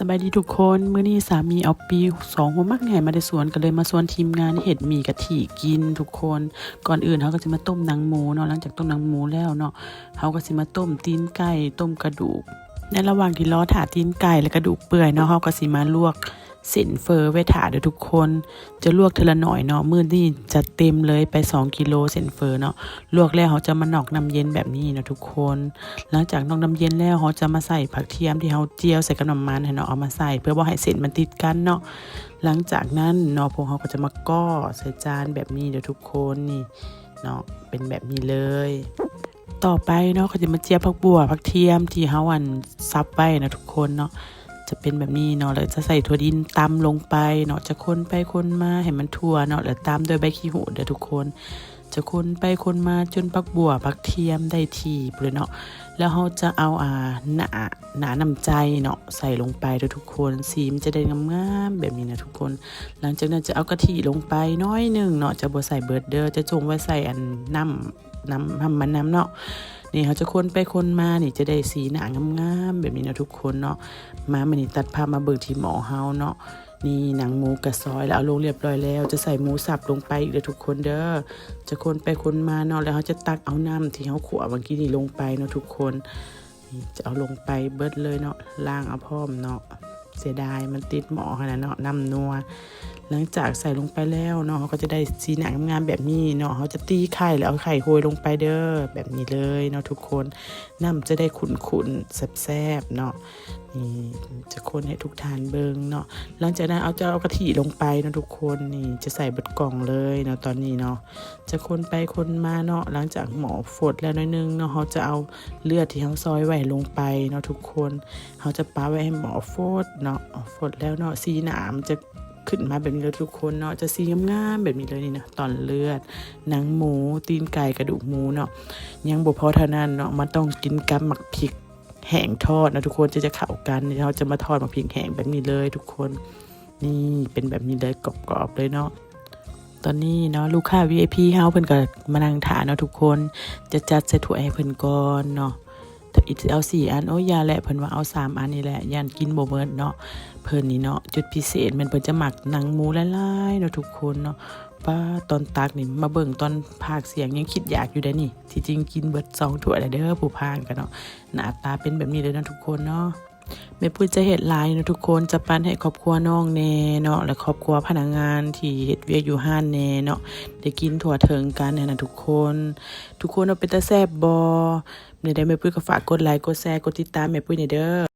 ສະບາຍດີທຸກຄົນ, ມື້ນີ້ສາມີເອົາປີກສອງຫົວໝາກໃຫຍ່ມາແຕ່ສວນ, ກໍເລີຍມາຊວນທີມງານເຮັດໝີ່ກະທິກິນທຸກຄົນ. ກ່ອນອື່ນເຮົາກໍຊິມາຕົ້ມໜັງໝູເນາະ, ຫຼັງຈາກຕົ້ມໜັງໝູແລ້ວເນາະ, ເຮົາກໍຊິມາຕົ້ມຕີນໄກ່, ຕົ້ມກະດູກ. ໃນລະຫວ່າງທີ່ລໍຖ້າຕີນໄກ່ ແລະ ກະດູກເປື່ອຍເນາະ, ເຮົາກໍຊິມາລວກເສັ້ນເຝີໄວ້ຖ້າເດີ້ທຸກຄົນ. ຈະລວກເທື່ອລະໜ້ອຍເນາະ, ມື້ນີ້ຈັດເຕັມເລີຍ ໄປສອງກິໂລເສັ້ນເຝີເນາະ. ລວກແລ້ວເຮົາຈະມານອກນ້ຳເຢັນແບບນີ້ເນາະທຸກຄົນ. ຫຼັງຈາກນອກນ້ຳເຢັນແລ້ວ ເຮົາຈະມາໃສ່ຜັກທຽມທີ່ເຮົາຈຽວໃສ່ກັບນ້ຳມັນຫັ້ນເນາະ, ເອົາມາໃສ່ເພື່ອບໍ່ໃຫ້ເສັ້ນມັນຕິດກັນເນາະ. ຫຼັງຈາກນັ້ນເນາະ ພວກເຮົາກໍຈະມາກໍໃສ່ຈານແບບນີ້ເດີ້ທຸກຄົນ, ນີ້ເນາະ ເປັນແບບນີ້ເລີຍ. ຕໍ່ໄປເນາະ ກໍຈະມາຈຽວຜັກບົ່ວ ຜັກທຽມທີ່ເຮົາ ອັນ ສັບໄວ້ເນາະທຸກຄົນເນາະ, ຈະເປັນແບບນີ້ເນາະ. ແລ້ວຈະໃສ່ຖົ່ວດິນຕຳລົງໄປເນາະ, ຈະຄົນໄປຄົນມາໃຫ້ມັນທົ່ວເນາະ, ແລ້ວຕາມດ້ວຍໃບຂີ້ຫູດເດີ້ທຸກຄົນ. ຈະຄົນໄປຄົນມາຈົນຜັກບົ່ວ ຜັກທຽມໄດ້ທີ່ພຸ້ນເນາະ. ແລ້ວເຮົາຈະເອົາ ອ່າ ໜ້າ ໜ້ານ້ຳໃຈເນາະ ໃສ່ລົງໄປເດີ້ທຸກຄົນ, ສີມັນຈະໄດ້ງາມໆແບບນີ້ນະທຸກຄົນ. ຫຼັງຈາກນັ້ນຈະເອົາກະທິລົງໄປໜ້ອຍໜຶ່ງເນາະ, ຈະບໍ່ໃສ່ເບິດເດີ້, ຈະຈົ່ງໄວ້ໃສ່ ອັນ ນ້ຳ ນ້ຳ ນ້ຳມັນນຳເນາະ. ນີ້ເຮົາຈະຄົນໄປຄົນມານີ້ ຈະໄດ້ສີໜ້າງາມໆແບບນີ້ເນາະທຸກຄົນເນາະ. ມາ ມື້ນີ້ຕັດພາບມາເບິ່ງທີ່ໝໍ້ເຮົາເນາະ. ນີ້ໜັງໝູກະຊອຍແລ້ວ ເອົາລົງລຽບຮ້ອຍແລ້ວ, ຈະໃສ່ໝູສັບລົງໄປອີກເດີ້ທຸກຄົນເດີ້. ຈະຄົນໄປຄົນມາເນາະ, ແລ້ວເຮົາຈະຕັກເອົານ້ຳທີ່ເຮົາຂົ້ວເມື່ອກີ້ນີ້ລົງໄປເນາະທຸກຄົນ. ນີ້ຈະເອົາລົງໄປເບິດເລີຍເນາະ, ລ້າງເອົາພ້ອມເນາະ. ເສຍດາຍມັນຕິດໝໍ້ຫັ້ນນະເນາະ, ນ້ຳນົວ. ຫຼັງຈາກໃສ່ລົງໄປແລ້ວເນາະ ເຮົາກໍຈະໄດ້ສີໜ້າງາມໆແບບນີ້ເນາະ. ເຮົາຈະຕີໄຂ່ ແລ້ວເອົາໄຂ່ໂຮຍລົງໄປເດີ້ ແບບນີ້ເລີຍເນາະທຸກຄົນ. ນ້ຳຈະໄດ້ຂຸ້ນໆແຊບໆເນາະ. ນີ້ຈະຄົນໃຫ້ທຸກທ່ານເບິ່ງເນາະ. ຫຼັງຈາກນັ້ນເອົາ ຈະເອົາກະທິລົງໄປເນາະທຸກຄົນ. ນີ້ຈະໃສ່ເບິດກ່ອງເລີຍເນາະຕອນນີ້ເນາະ. ຈະຄົນໄປຄົນມາເນາະ. ຫຼັງຈາກໝໍ້ຟົດແລ້ວໜ້ອຍໜຶ່ງເນາະ ເຮົາຈະເອົາເລືອດທີ່ເຮົາຊອຍໄວ້ລົງໄປເນາະທຸກຄົນ. ເຮົາຈະປະໄວ້ໃຫ້ໝໍ້ຟົດເນາະ, ຟົດແລ້ວເນາະ ສີໜ້າມັນຈະຂຶ້ນມາແບບນີ້ເລີຍທຸກຄົນເນາະ, ຈະສີງາມໆແບບນີ້ເລີຍນີ້ນະ. ຕອນເລືອດ ໜັງໝູ ຕີນໄກ່ ກະດູກໝູເນາະ. ຍັງບໍ່ພໍເທົ່ານັ້ນເນາະ, ມັນຕ້ອງກິນກັບໝາກພິກແຫ້ງທອດເນາະທຸກຄົນ ຈຶ່ງຈະເຂົ້າກັນ. ເຮົາຈະມາທອດໝາກພິກແຫ້ງແບບນີ້ເລີຍທຸກຄົນ. ນີ້ເປັນແບບນີ້ເລີຍ ກອບໆເລີຍເນາະ. ຕອນນີ້ເນາະ ລູກຄ້າ ວີໄອພີ ເຮົາ ເພິ່ນກໍມານັ່ງຖ້າເນາະທຸກຄົນ, ຈະຈັດໃສ່ຖ້ວຍໃຫ້ເພິ່ນກ່ອນເນາະ. ເອົາສີ່ອັນ ໂອ້ຍ ຢ່າແຫຼະ ເພິ່ນວ່າເອົາສາມອັນນີ້ແຫຼະ ຢ້ານກິນບໍ່ໝົດເນາະ. ເພິ່ນນີ້ເນາະ ຈຸດພິເສດແມ່ນເພິ່ນຈະມັກໜັງໝູຫຼາຍໆເນາະທຸກຄົນເນາະ. ປ້າ ຕອນຕັກນີ້ ມາເບິ່ງຕອນພາກສຽງຍັງຄິດຢາກຢູ່ເດ້ນີ້, ທີ່ຈິງກິນເບິດສອງຖ້ວຍແລ້ວເດີ້ ຜູ້ພາກກໍເນາະ. ໜ້າຕາເປັນແບບນີ້ເລີຍເນາະທຸກຄົນເນາະ. ແມ່ປຸ້ຍຈະເຮັດຫຼາຍເນາະທຸກຄົນ, ຈະປັນໃຫ້ຄອບຄົວນ້ອງແດ່ເນາະ ແລະ ຄອບຄົວພະນັກງານທີ່ເຮັດວຽກຢູ່ຮ້ານແດ່ເນາະ, ໄດ້ກິນທົ່ວເຖິງກັນຫັ້ນນະທຸກຄົນ. ທຸກຄົນວ່າເປັນຕາແຊບບໍ່? ແນວໃດແມ່ປຸ້ຍກໍຝາກກົດໄລ ກົດແຊ ກົດຕິດຕາມແມ່ປຸ້ຍແດ່ເດີ້.